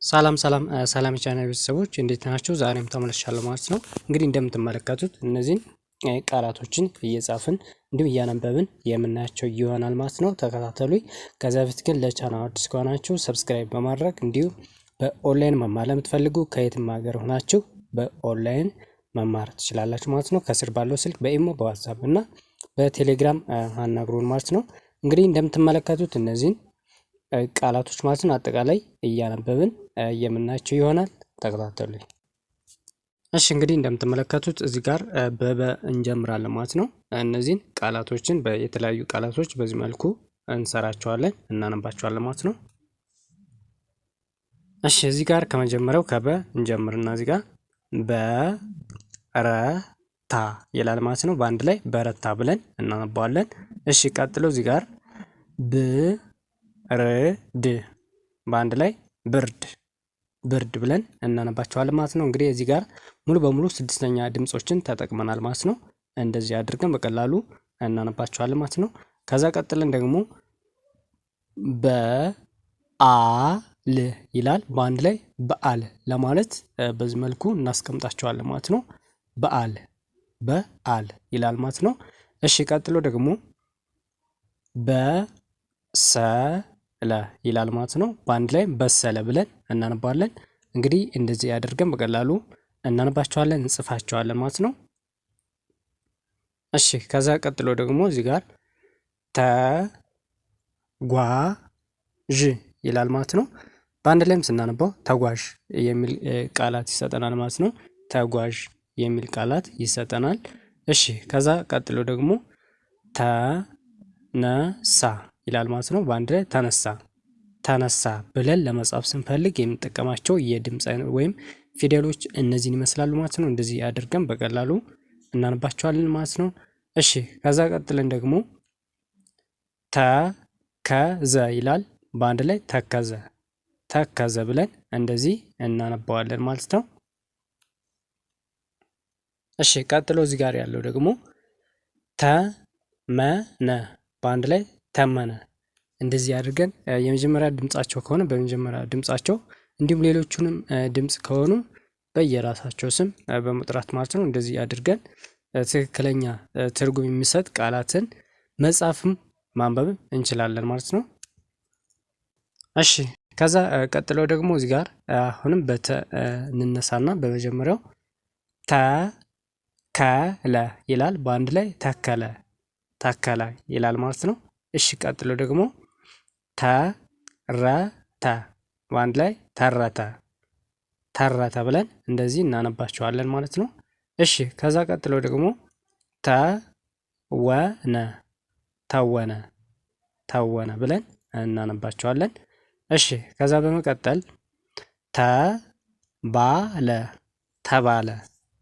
ሰላም ሰላም ሰላም የቻናል ቤተሰቦች እንዴት ናችሁ? ዛሬም ተመልሻለሁ ማለት ነው። እንግዲህ እንደምትመለከቱት እነዚህን ቃላቶችን እየጻፍን እንዲሁም እያነበብን የምናያቸው ይሆናል ማለት ነው። ተከታተሉኝ። ከዚያ በፊት ግን ለቻናል አዲስ ከሆናችሁ subscribe በማድረግ እንዲሁም በኦንላይን መማር ለምትፈልጉ ከየትም ሀገር ሆናችሁ በኦንላይን መማር ትችላላችሁ ማለት ነው። ከስር ባለው ስልክ በኢሞ፣ በዋትሳፕ እና በቴሌግራም አናግሩን ማለት ነው። እንግዲህ እንደምትመለከቱት እነዚህን ቃላቶች ማለት ነው አጠቃላይ እያነበብን የምናያቸው ይሆናል። ተከታተሉኝ። እሺ፣ እንግዲህ እንደምትመለከቱት እዚህ ጋር በበ እንጀምራለን ማለት ነው። እነዚህን ቃላቶችን የተለያዩ ቃላቶች በዚህ መልኩ እንሰራቸዋለን፣ እናነባቸዋለን ማለት ነው። እሺ፣ እዚህ ጋር ከመጀመሪያው ከበ እንጀምርና እዚህ ጋር በረታ ይላል ማለት ነው። በአንድ ላይ በረታ ብለን እናነባዋለን። እሺ፣ ቀጥሎ እዚህ ጋር ብርድ በአንድ ላይ ብርድ ብርድ ብለን እናነባቸዋለን ማለት ነው። እንግዲህ እዚህ ጋር ሙሉ በሙሉ ስድስተኛ ድምጾችን ተጠቅመናል ማለት ነው። እንደዚህ አድርገን በቀላሉ እናነባቸዋለን ማለት ነው። ከዛ ቀጥለን ደግሞ በአል ይላል፣ በአንድ ላይ በዓል ለማለት በዚህ መልኩ እናስቀምጣቸዋለን ማለት ነው። በዓል በዓል ይላል ማለት ነው። እሺ፣ ቀጥሎ ደግሞ በሰለ ይላል ማለት ነው። በአንድ ላይ በሰለ ብለን እናነባለን። እንግዲህ እንደዚህ አድርገን በቀላሉ እናነባቸዋለን፣ እንጽፋቸዋለን ማለት ነው። እሺ፣ ከዛ ቀጥሎ ደግሞ እዚህ ጋር ተጓዥ ይላል ማለት ነው። በአንድ ላይም ስናነባው ተጓዥ የሚል ቃላት ይሰጠናል ማለት ነው። ተጓዥ የሚል ቃላት ይሰጠናል። እሺ፣ ከዛ ቀጥሎ ደግሞ ተነሳ ይላል ማለት ነው። በአንድ ላይ ተነሳ ተነሳ ብለን ለመጻፍ ስንፈልግ የምንጠቀማቸው የድምፅ አይነት ወይም ፊደሎች እነዚህን ይመስላሉ ማለት ነው። እንደዚህ አድርገን በቀላሉ እናነባቸዋለን ማለት ነው። እሺ፣ ከዛ ቀጥለን ደግሞ ተከዘ ይላል፣ በአንድ ላይ ተከዘ ተከዘ ብለን እንደዚህ እናነባዋለን ማለት ነው። እሺ፣ ቀጥሎ እዚህ ጋር ያለው ደግሞ ተመነ በአንድ ላይ ተመነ። እንደዚህ አድርገን የመጀመሪያ ድምጻቸው ከሆነ በመጀመሪያ ድምጻቸው እንዲሁም ሌሎቹንም ድምጽ ከሆኑ በየራሳቸው ስም በመጥራት ማለት ነው። እንደዚህ አድርገን ትክክለኛ ትርጉም የሚሰጥ ቃላትን መጻፍም ማንበብም እንችላለን ማለት ነው። እሺ፣ ከዛ ቀጥሎ ደግሞ እዚህ ጋር አሁንም በተ እንነሳና በመጀመሪያው ተከለ ይላል፣ በአንድ ላይ ተከለ ተከለ ይላል ማለት ነው። እሺ፣ ቀጥሎ ደግሞ ተረተ በአንድ ላይ ተረተ ተረተ ብለን እንደዚህ እናነባቸዋለን ማለት ነው። እሺ፣ ከዛ ቀጥሎ ደግሞ ተወነ ተወነ ተወነ ብለን እናነባቸዋለን። እሺ፣ ከዛ በመቀጠል ተባለ ተባለ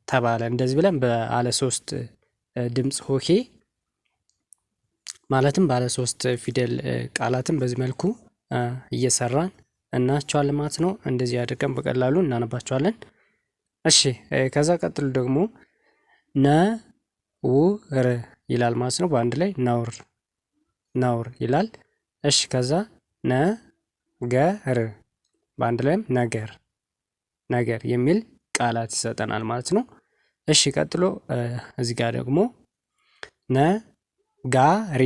ተባለ እንደዚህ ብለን በአለ ሶስት ድምፅ ሆሄ ማለትም ባለ ሶስት ፊደል ቃላትን በዚህ መልኩ እየሰራን እናያቸዋለን ማለት ነው። እንደዚህ አድርገን በቀላሉ እናነባቸዋለን። እሺ፣ ከዛ ቀጥሎ ደግሞ ነውር ይላል ማለት ነው። በአንድ ላይ ነውር ነውር ይላል። እሺ፣ ከዛ ነገር በአንድ ላይም ነገር ነገር የሚል ቃላት ይሰጠናል ማለት ነው። እሺ፣ ቀጥሎ እዚህ ጋር ደግሞ ነጋሪ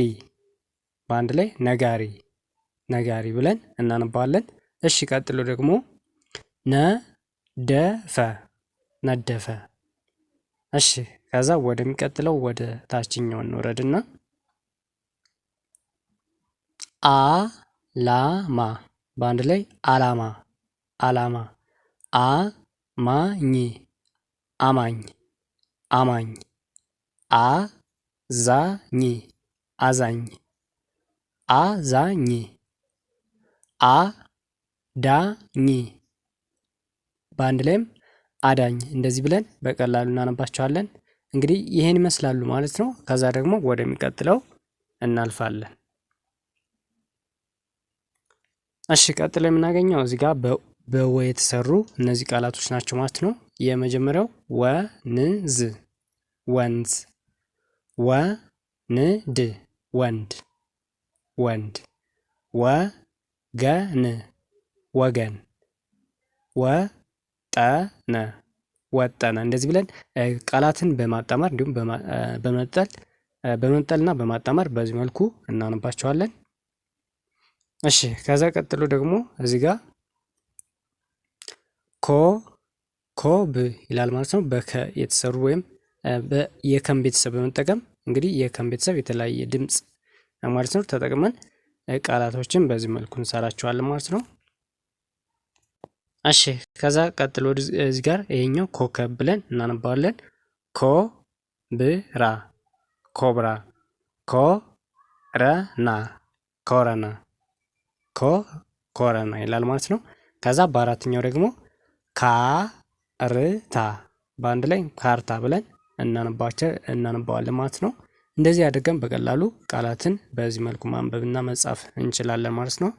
በአንድ ላይ ነጋሪ ነጋሪ ብለን እናነባዋለን። እሺ፣ ቀጥሎ ደግሞ ነደፈ ነደፈ። እሺ፣ ከዛ ወደሚቀጥለው ወደ ታችኛው እንውረድና አላማ በአንድ ላይ አላማ አላማ አማኝ አማኝ አማኝ አዛኝ አዛኝ አዛኝ አዳኝ በአንድ ላይም አዳኝ እንደዚህ ብለን በቀላሉ እናነባቸዋለን። እንግዲህ ይሄን ይመስላሉ ማለት ነው። ከዛ ደግሞ ወደሚቀጥለው እናልፋለን። እሺ፣ ቀጥሎ የምናገኘው እዚህ ጋር በወ የተሰሩ እነዚህ ቃላቶች ናቸው ማለት ነው። የመጀመሪያው ወንዝ ወንዝ ወንድ ወንድ ወንድ ወገን ወገን ወጠነ ወጠነ እንደዚህ ብለን ቃላትን በማጣመር እንዲሁም በመነጠል በመንጠልና በማጣመር በዚህ መልኩ እናነባቸዋለን። እሺ ከዛ ቀጥሎ ደግሞ እዚህ ጋር ኮ ኮብ ይላል ማለት ነው። በከ የተሰሩ ወይም የከም ቤተሰብ በመጠቀም እንግዲህ የከም ቤተሰብ የተለያየ ድምጽ ማለት ነው ተጠቅመን ቃላቶችን በዚህ መልኩ እንሰራቸዋለን ማለት ነው። እሺ ከዛ ቀጥሎ እዚህ ጋር ይሄኛው ኮከብ ብለን እናነባዋለን። ኮ ብራ ኮብራ ኮረና ኮረና ኮ ኮረና ይላል ማለት ነው። ከዛ በአራተኛው ደግሞ ካርታ በአንድ ላይ ካርታ ብለን እናነባቸው እናነባዋለን ማለት ነው። እንደዚህ አድርገን በቀላሉ ቃላትን በዚህ መልኩ ማንበብና መጻፍ እንችላለን ማለት ነው።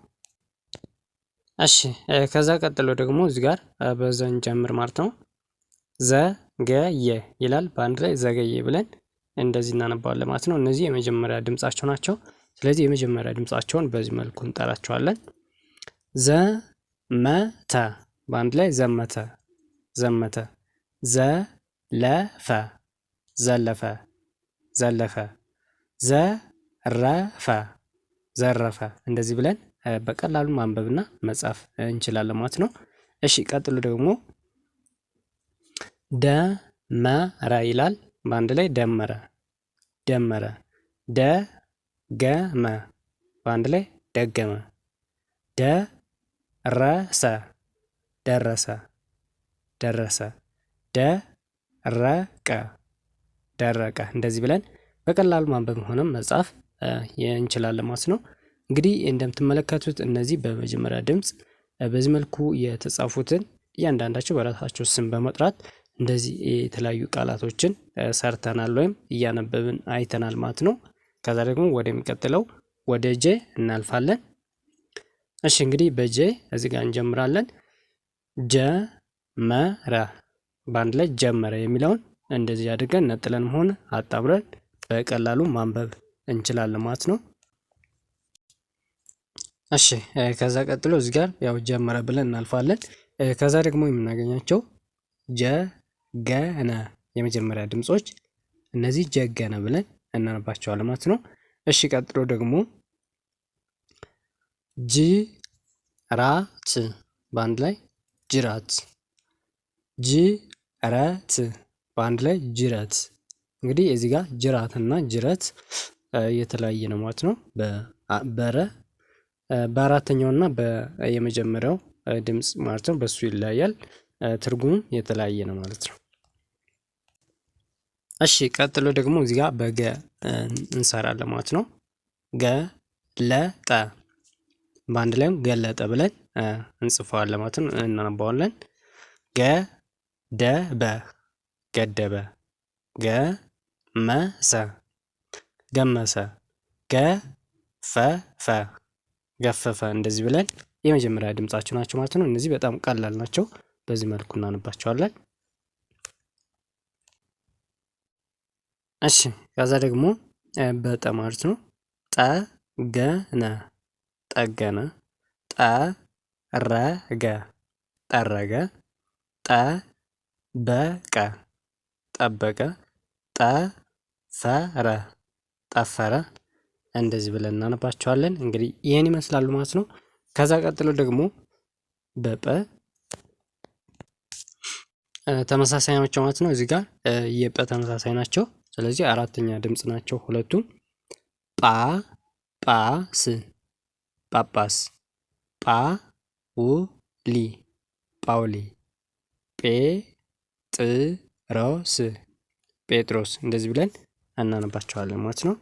እሺ ከዛ ቀጥሎ ደግሞ እዚህ ጋር በዘ እንጀምር ማለት ነው። ዘገየ ይላል በአንድ ላይ ዘገየ ብለን እንደዚህ እናነባዋለን ማለት ነው። እነዚህ የመጀመሪያ ድምጻቸው ናቸው። ስለዚህ የመጀመሪያ ድምጻቸውን በዚህ መልኩ እንጠራቸዋለን። ዘመተ በአንድ ላይ ዘመተ ዘመተ። ዘለፈ ዘለፈ ዘለፈ። ዘረፈ ዘረፈ። እንደዚህ ብለን በቀላሉ ማንበብና መጻፍ እንችላለን ማለት ነው። እሺ ቀጥሎ ደግሞ ደመረ ይላል። በአንድ ላይ ደመረ ደመረ። ደገመ በአንድ ላይ ደገመ። ደረሰ ደረሰ ደረሰ። ደረቀ ደረቀ። እንደዚህ ብለን በቀላሉ ማንበብ ሆነም መጻፍ እንችላለን ማለት ነው። እንግዲህ እንደምትመለከቱት እነዚህ በመጀመሪያ ድምጽ በዚህ መልኩ የተጻፉትን እያንዳንዳቸው በራሳቸው ስም በመጥራት እንደዚህ የተለያዩ ቃላቶችን ሰርተናል ወይም እያነበብን አይተናል ማለት ነው። ከዛ ደግሞ ወደሚቀጥለው ወደ ጄ እናልፋለን። እሺ እንግዲህ በጄ እዚህ ጋር እንጀምራለን። ጀመረ በአንድ ላይ ጀመረ የሚለውን እንደዚህ አድርገን ነጥለን ሆነ አጣምረን በቀላሉ ማንበብ እንችላለን ማለት ነው። እሺ ከዛ ቀጥሎ እዚህ ጋር ያው ጀመረ ብለን እናልፋለን። ከዛ ደግሞ የምናገኛቸው ጀገነ የመጀመሪያ ድምጾች እነዚህ ጀገነ ብለን እናነባቸዋለን ማለት ነው። እሺ ቀጥሎ ደግሞ ጅራት በአንድ ላይ ጅራት ጅረት በአንድ ላይ ጅረት። እንግዲህ እዚህ ጋር ጅራት እና ጅረት የተለያየ ነው ማለት ነው። በረ በአራተኛው እና የመጀመሪያው ድምጽ ማለት ነው በሱ ይለያያል። ትርጉሙም የተለያየ ነው ማለት ነው። እሺ ቀጥሎ ደግሞ እዚህ ጋር በገ እንሰራለን ማለት ነው። ገለጠ በአንድ ላይም ገለጠ ብለን እንጽፈዋለን ማለት ነው፣ እናነባዋለን። ገደበ ገደበ። ገመሰ ገመሰ። ገፈፈ ገፈፈ። እንደዚህ ብለን የመጀመሪያ ድምጻቸው ናቸው ማለት ነው። እነዚህ በጣም ቀላል ናቸው። በዚህ መልኩ እናነባቸዋለን። እሺ ከዛ ደግሞ በጠ ማለት ነው። ጠገነ ጠገነ። ጠረገ ጠረገ። ጠበቀ ጠበቀ። ጠፈረ ጠፈረ። እንደዚህ ብለን እናነባቸዋለን። እንግዲህ ይህን ይመስላሉ ማለት ነው። ከዛ ቀጥሎ ደግሞ በጰ ተመሳሳይ ናቸው ማለት ነው። እዚህ ጋር የጰ ተመሳሳይ ናቸው። ስለዚህ አራተኛ ድምጽ ናቸው ሁለቱም። ጳ ጳ ስ ጳጳስ። ጳ ው ሊ ጳውሊ። ጴ ጥ ሮ ስ ጴጥሮስ። እንደዚህ ብለን እናነባቸዋለን ማለት ነው።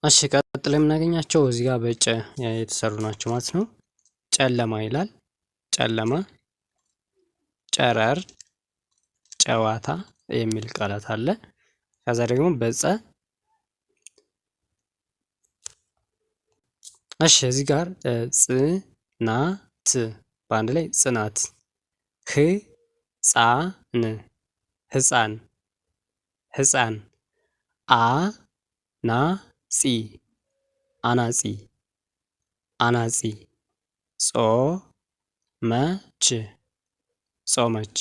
እሺ ቀጥሎ የምናገኛቸው እዚህ ጋር በጨ የተሰሩ ናቸው ማለት ነው። ጨለማ ይላል። ጨለማ፣ ጨረር፣ ጨዋታ የሚል ቃላት አለ። ከዛ ደግሞ በፀ እሺ እዚህ ጋር ጽናት በአንድ ላይ ጽናት። ህፃን ህፃን ህፃን። አ ና ጺ አናጺ አናጺ። ጾ መ ች ጾመች፣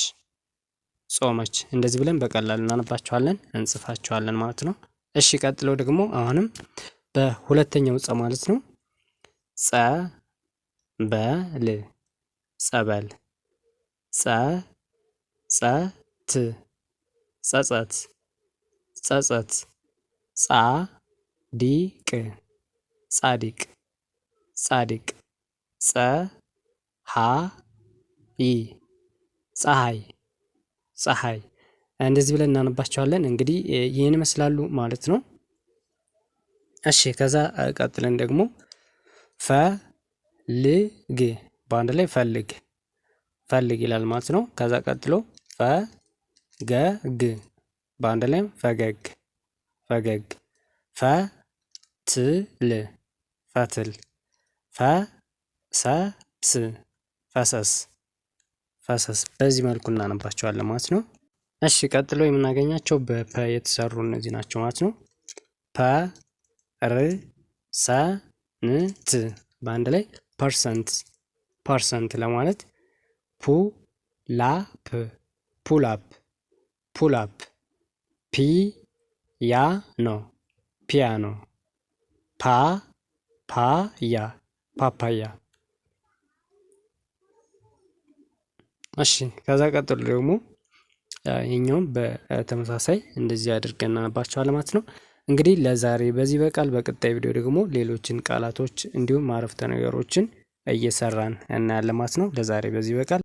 ጾመች። እንደዚህ ብለን በቀላሉ እናነባቸዋለን፣ እንጽፋቸዋለን ማለት ነው። እሺ ቀጥሎ ደግሞ አሁንም በሁለተኛው ጸ ማለት ነው። ጸ በል ጸበል፣ ጸ ጸ ት ጸጸት፣ ጸጸት፣ ጻ ዲ ቅ ጻድቅ፣ ጻድቅ፣ ጸ ሀ ይ ፀሀይ፣ ፀሀይ። እንደዚህ ብለን እናነባቸዋለን። እንግዲህ ይህን ይመስላሉ ማለት ነው። እሺ ከዛ ቀጥለን ደግሞ ፈልግ በአንድ ላይ ፈልግ፣ ፈልግ ይላል ማለት ነው። ከዛ ቀጥሎ ፈገግ በአንድ ላይም ፈገግ፣ ፈገግ፣ ፈትል፣ ፈትል፣ ፈሰስ፣ ፈሰስ፣ ፈሰስ። በዚህ መልኩ እናነባቸዋለን ማለት ነው። እሺ ቀጥሎ የምናገኛቸው በፐ የተሰሩ እነዚህ ናቸው ማለት ነው። ፐ ር ሰ ን ት በአንድ ላይ percent፣ percent ለማለት ፑ ላ ፕ pull up፣ pull up፣ ፒ ያ ኖ ፒያኖ፣ ፓ ፓ ያ ፓፓያ። እሺ ከዛ ቀጥሎ ደግሞ ይሄኛውም በተመሳሳይ እንደዚህ አድርገን እናነባቸዋለን ማለት ነው። እንግዲህ ለዛሬ በዚህ በቃል በቀጣይ ቪዲዮ ደግሞ ሌሎችን ቃላቶች እንዲሁም አረፍተ ነገሮችን እየሰራን እናያለን ማለት ነው። ለዛሬ በዚህ በቃል።